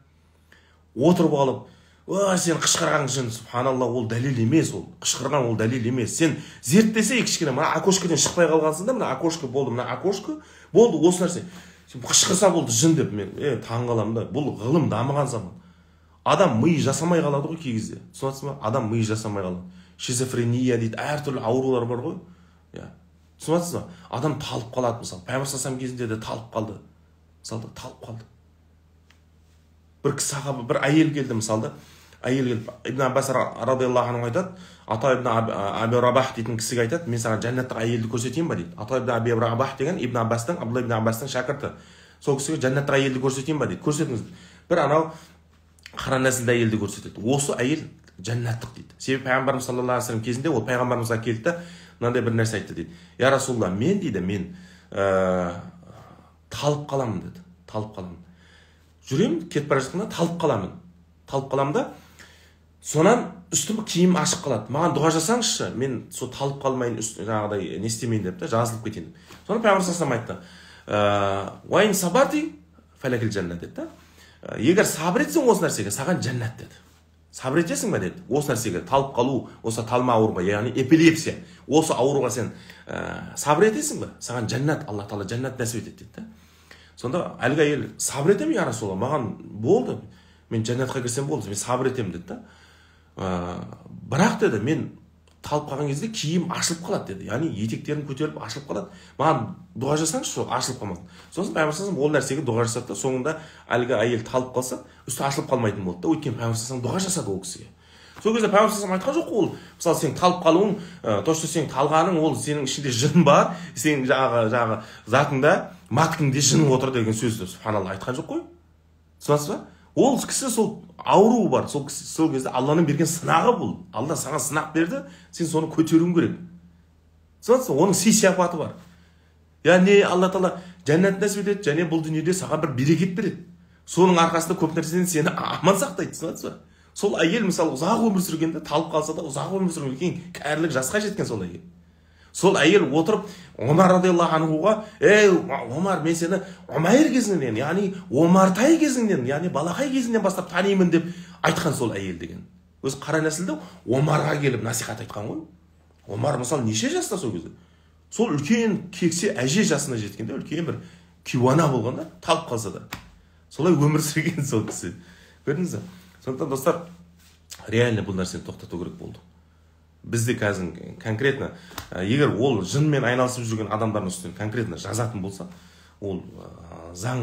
Отырып алып, сен қышқырған жын, субханалла, ол дәлел емес, ол қышқырған ол дәлел емес. Сен зерттесе кішкене, мына окошкадан шықпай қалғансың да, мына окошко болды, мына окошко болды, осы нәрсе. Сен қышқырса болды жын деп мен таң қаламын да. Бұл ғылым дамыған заман. Адам миы жасамай қалады ғой кей кезде. Түсінесіз ба? Адам миы жасамай қалады. Шизофрения дейді, әртүрлі аурулар бар ғой. Иә. Түсінесіз ба? Адам талып қалады мысалы. Пайғамбар саллаллаху кезінде де талып қалды. Мысалы, талып қалды. Бір сахаба, бір әйел келді мысалы. Әйел келіп Ибн Аббас радиаллаху анху айтады, Ата ибн Аби Рабах дейтін кісіге айтады, мен саған жәннаттық әйелді көрсетейін ба дейді. Ата ибн Аби Рабах деген Ибн Аббастың, Абдулла ибн Аббастың шәкірті. Сол кісіге жәннаттық әйелді көрсетейін ба дейді. Көрсетіңіз. Бір анау қара нәсілді әйелді көрсетеді. Осы әйел жәннаттық дейді. Себебі пайғамбарымыз саллаллаху алейхи вассалам кезінде ол пайғамбарымызға келді да мынандай бір нәрсе айтты дейді. Я Расулалла, мен дейді, мен талып қаламын деді. Талып қаламын. Жүремін, кетіп бара жатқанда талып қаламын. Талып қаламын да, сонан үстім киім ашық қалады. Маған дұға жасаңызшы, мен сол талып қалмайын, жаңағыдай не істемейін деп та, жазылып кетейін деп. Сонан пайғамбар саллаллаху алейхи вассалам айтты. Уайын сабарти фалакил жанна деді да. Егер сабыр етсең осы нәрсеге, саған жәннат деді. Сабыр етесің бе деді. Осы нәрсеге, талып қалу, осы талма ауруға, яғни эпилепсия. Осы ауруға сен сабыр етесің бе? Саған жәннат, Алла тағала жәннат нәсіп етеді деді да. Сонда әлгі әйел сабыр етемін, я Расулалла, маған болды. Мен жәннатқа кірсем болды, мен сабыр етемін деді да. Бірақ деді, мен талып қалған кезде киім ашылып қалады деді. Яғни етектерім көтеріліп ашылып қалады. Маған дұға жасаңызшы, сол ашылып қалмасын. Сосын пайғамбар саллаллаху алейхи вассалам ол нәрсеге дұға жасады да, соңында әлгі әйел талып қалса, үсті ашылып қалмайтын болды да. Өйткені пайғамбар саллаллаху алейхи вассалам дұға жасады ол кісіге. Сол кезде пайғамбар саллаллаху алейхи вассалам айтқан жоқ ол, мысалы сен талып қалуың, то что сен талғаның, ол сенің ішінде жын бар, сенің жаңағы затыңда, маткіңде жын отыр деген сөзді субханалла айтқан жоқ қой. Түсінесіз ба? Ол кісі сол ауруы бар, сол кісі сол кезде Алланың берген сынағы бұл. Алла саған сынақ берді, сен соны көтеруің керек. Түсінесіз ба? Оның сый-сияпаты бар. Яғни Алла тағала жәннат нәсіп етеді, және бұл дүниеде саған бір берекет береді. Соның арқасында көп нәрседен сені аман сақтайды, түсінесіз ба? Сол әйел мысалы ұзақ өмір сүргенде, талып қалса да ұзақ өмір сүрген, кейін кәрілік жасқа жеткен сол әйел. Сол әйел отырып Омар радиаллаху анхуға, ей Омар, мен сені Омайр кезіңнен, яғни омартай кезіңнен, яғни балақай кезіңнен бастап танимын деп айтқан сол әйел деген. Өзі қара нәсілді Омарға келіп насихат айтқан ғой. Омар мысалы неше жаста сол кезде? Сол үлкен кексе әже жасына жеткенде үлкен бір киуана болған да, талып қалса да. Солай өмір сүрген сол кісі. Көрдіңіз бе? Сондықтан достар, реально бұл нәрсені тоқтату керек болды. Бізде қазір конкретно, егер ол жынмен айналысып жүрген адамдардың үстінен конкретно жазатын болса, ол заң,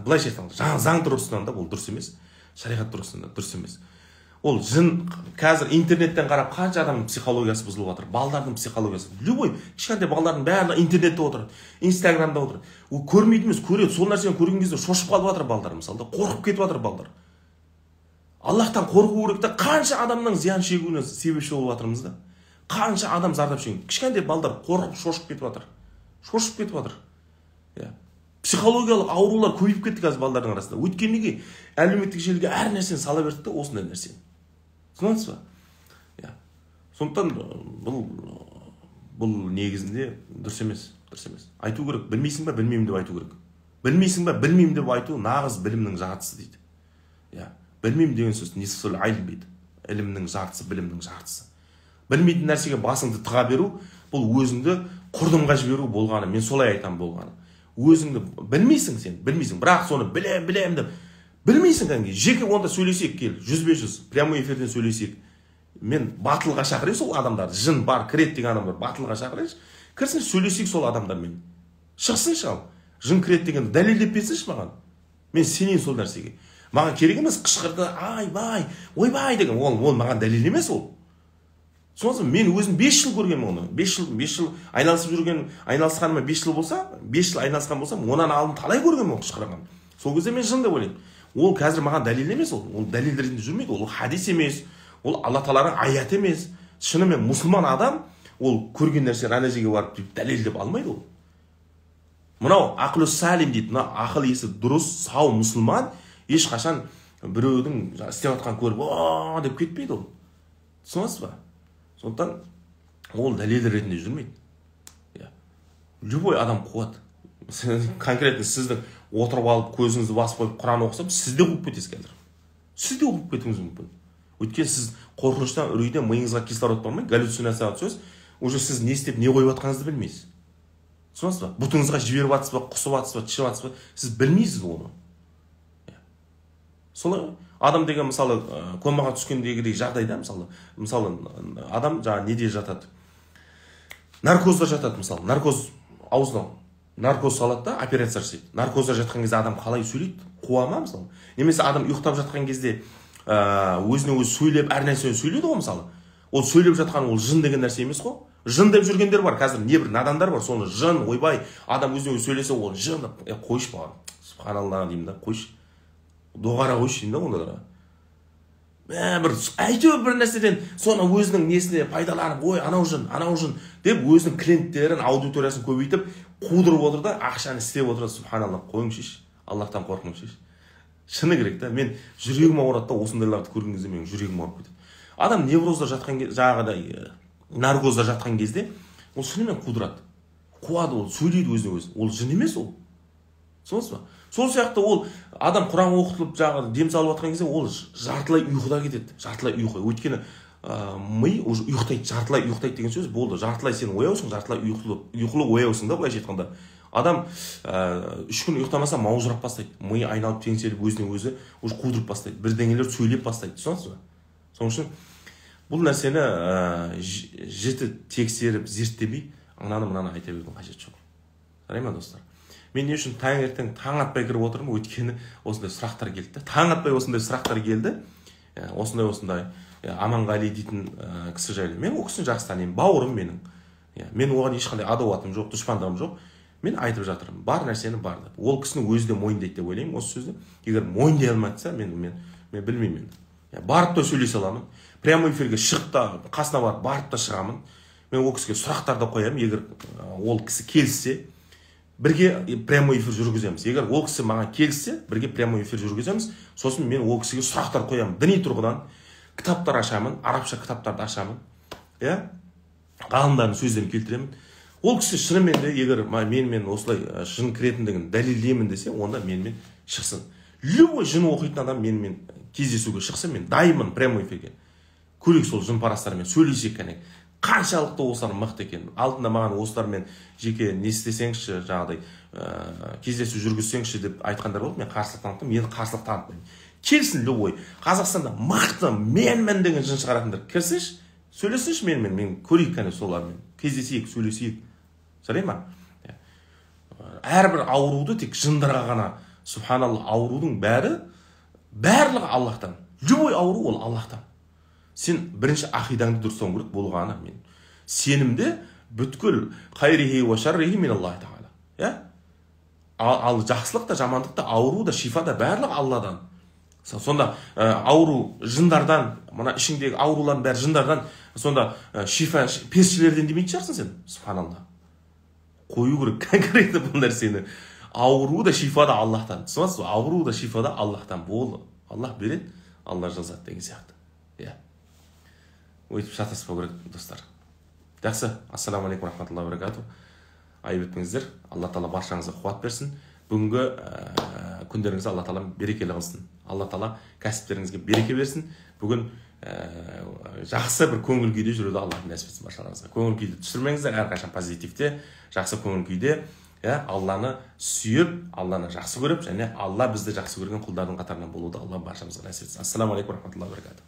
былайша айтқанда, заң тұрғысынан да ол дұрыс емес, шариғат тұрғысынан да дұрыс емес. Ол жын қазір интернеттен қарап қанша адамның психологиясы бұзылып жатыр, балдардың психологиясы. Любой кішкентай балдардың барлығы интернетте отырады, инстаграмда отырады. Ол көрмейді емес, көреді. Сол нәрсені көрген кезде шошып қалып жатыр балдар, мысалы, қорқып кетіп жатыр балдар. Аллахтан қорқу керек та, қанша адамның зиян шегуіне себепші болып жатырмыз да. Қанша адам зардап шегеді. Кішкентай балдар қорқып, шошып кетіп жатыр. Шошып кетіп жатыр. Иә. Психологиялық аурулар көбейіп кетті қазір балдардың арасында. Өйткені неге? Әлеуметтік желіге әр нәрсені сала берді де, осындай нәрсені. Түсінесіз ба? Иә. Сондықтан бұл негізінде дұрыс емес, дұрыс емес. Айту керек, білмейсің ба, білмеймін деп айту керек. Білмейсің ба, білмеймін деп айту нағыз білімнің жартысы дейді. Иә. Білмеймін деген сөз нисфул илм дейді. Ілімнің жартысы, білімнің жартысы. Білмейтін нәрсеге басыңды тыға беру, бұл өзіңді құрдымға жіберу болғаны. Мен солай айтамын болғаны. Өзіңді білмейсің сен, білмейсің. Бірақ соны білем, білем деп білмейсің кәдімгі. Жеке онда сөйлесейік, кел, 100-100 прямой эфирден сөйлесейік. Мен батылға шақырайын сол адамдарды, жын бар, кіреді деген адамдар батылға шақырайыншы. Кірсін, сөйлесейік сол адамдармен. Шықсыншы ал. Жын кіреді дегенді дәлелдеп берсінші маған. Мен сенейін сол нәрсеге. Маған керек емес қышқырды, айбай, ойбай деген, ол маған дәлел емес ол. Сосын мен өзім 5 жыл көргенмін оны. 5 жыл, 5 жыл айналысып жүрген, айналысқаныма 5 жыл болса, 5 жыл айналысқан болсам, онан алдын талай көргенмін ол қышқырған. Сол кезде мен жын деп ойлаймын. Ол қазір маған дәлел емес ол. Ол дәлел ретінде жүрмейді. Ол хадис емес, ол Алла тағаланың аяты емес. Шынымен мұсылман адам ол көрген нәрсені ана жерге барып деп дәлелдеп алмайды ол. Мынау ақылы салим дейді, мына ақыл есі дұрыс, сау мұсылман ешқашан біреудің істеп жатқанын көріп, «О!» деп кетпейді ол. Түсінесіз ба? Сондықтан ол дәлел ретінде жүрмейді. Иә. Любой адам қуады. Конкретно сіздің отырып алып, көзіңізді басып қойып Құран оқысам, сіз де қуып кетесіз қазір. Сіз де қуып кетуіңіз мүмкін. Өйткені сіз қорқыныштан, үрейден миыңызға кислород бармай, галлюцинацияға түсесіз, уже сіз не істеп, не қойып жатқаныңызды білмейсіз. Түсінесіз ба? Бұтыңызға жіберіп жатсыз ба, құсып жатсыз ба, тышып жатсыз ба, сіз білмейсіз оны. Солай адам деген мысалы комаға түскендегідей жағдайда мысалы адам жаңа неде жатады? Наркозда жатады мысалы, наркоз аузына наркоз салады да, операция жасайды. Наркозда жатқан кезде адам қалай сөйлейді? Қуа ма мысалы? Немесе адам ұйықтап жатқан кезде өзіне өзі сөйлеп, әр нәрсені сөйлейді ғой мысалы. Ол сөйлеп жатқан ол жын деген нәрсе емес қой. Жын деп жүргендер бар, қазір небір надандар бар, соны жын, ойбай, адам өзіне өзі сөйлесе ол жын деп, қойшы маған. Субханалла деймін да, қойшы, доғара қойшы деймін да ондайларға. Бір әйтеуір бір нәрседен соны өзінің несіне пайдаланып, ой анау жын, анау жын деп өзінің клиенттерін, аудиториясын көбейтіп қудырып отыр да, ақшаны істеп отыр. Субханалла, қойыңызшы, Аллахтан қорқыңызшы. Шыны керек та, мен жүрегім ауырады да, осындайларды көрген кезде менің жүрегім ауырып кетеді. Адам неврозда жатқан, жаңағыдай наркозда жатқан кезде ол шынымен қудырады, қуады, ол сөйлейді өзіне өзі. Ол жын емес ол. Түсінесіз ба? Сол сияқты ол адам Құран оқытылып жаңағы дем салып жатқан кезде ол жартылай ұйқыда кетеді, жартылай ұйқы. Өйткені ми уже ұйықтайды, жартылай ұйықтайды деген сөз болды. Жартылай сен ояусың, жартылай ұйқылы ояусың да, былайша айтқанда. Адам 3 күн ұйықтамаса маужырап бастайды, ми айналып теңселіп өзіне өзі уже қудырып бастайды, бірдеңелер сөйлеп бастайды. Түсінесіз ба? Сол үшін бұл нәрсені жіті тексеріп, зерттемей ананы-мынаны айта берудің қажеті жоқ. Жарай ма, достар? Мен не үшін таңертең таң атпай кіріп отырмын? Өйткені осындай сұрақтар келді да. Таң атпай осындай сұрақтар келді. Осындай Аманғали дейтін кісі жайлы. Мен ол кісіні жақсы танимын, бауырым менің. Мен оған ешқандай адауатым жоқ, дұшпандығым жоқ. Мен айтып жатырмын, бар нәрсені бар деп. Ол кісінің өзі де мойындайды деп ойлаймын осы сөзді. Егер мойындай алмаса, мен білмеймін енді. Барып та сөйлесе аламын. Прямой эфирге шығып та, қасына барып та шығамын. Мен ол кісіге сұрақтар да қоямын. Егер ол кісі келіссе, бірге прямой эфир жүргіземіз. Егер ол кісі маған келіссе, бірге прямой эфир жүргіземіз. Сосын мен ол кісіге сұрақтар қоямын. Діни тұрғыдан кітаптар ашамын, арабша кітаптарды ашамын. Иә? Ғалымдардың сөздерін келтіремін. Ол кісі шынымен де егер менімен осылай жын кіретіндігін дәлелдеймін десе, онда менімен шықсын. Любой жын оқитын адам менімен кездесуге шықсын, мен дайынмын прямой эфирге. Көрейік сол жын парастармен сөйлесек кәне. Қаншалықты осылар мықты екен. Алдында маған осылармен жеке не істесеңізші, жаңағыдай кездесу жүргізсеңізші деп айтқандар болды. Мен қарсылық таныттым, енді қарсылық танытпаймын. Келсін любой. Қазақстанда мықты менмін деген жын шығаратындар кірсінші, сөйлесінші менімен, мен көрейік кәне солармен. Кездесейік, сөйлесейік. Жарай ма? Әрбір ауруды тек жындарға ғана, субханалла, аурудың бәрі, барлығы Аллахтан. Любой ауру ол Аллахтан. Сен бірінші ақидаңды дұрыстауың керек болғаны мен. Сенімде бүткіл хайрихи уа шаррихи мин Аллахи тағала. Иә? Ал жақсылық та, жамандық та, ауру да, шифа да барлығы Алладан. Сонда ауру жындардан, мына ішіңдегі аурулардың бәрі жындардан, сонда шифа періштелерден демейтін шығарсың сен. Субханалла. Қою керек конкретно бұл нәрсені. Ауру да, шифа да Аллахтан. Түсінесіз ба? Ауру да, шифа да Аллахтан. Болды. Аллах береді, Алла жазады деген сияқты. Иә. Өйтіп шатаспау керек, достар. Жақсы. Ассаламу алейкум рахматуллахи ва баракатух. Айып етпеңіздер. Алла тағала баршаңызға қуат берсін. Бүгінгі күндеріңізді Алла тағала берекелі қылсын. Алла тағала кәсіптеріңізге береке берсін. Бүгін жақсы бір көңіл күйде жүруді Алла нәсіп етсін баршаларыңызға. Көңіл күйді түсірмеңіздер, әрқашан позитивте, жақсы көңіл күйде, Алланы сүйіп, Алланы жақсы көріп, және Алла бізді жақсы көрген құлдардың қатарынан болуды Алла баршамызға нәсіп етсін. Ассаламу алейкум рахматуллахи ва баракатух.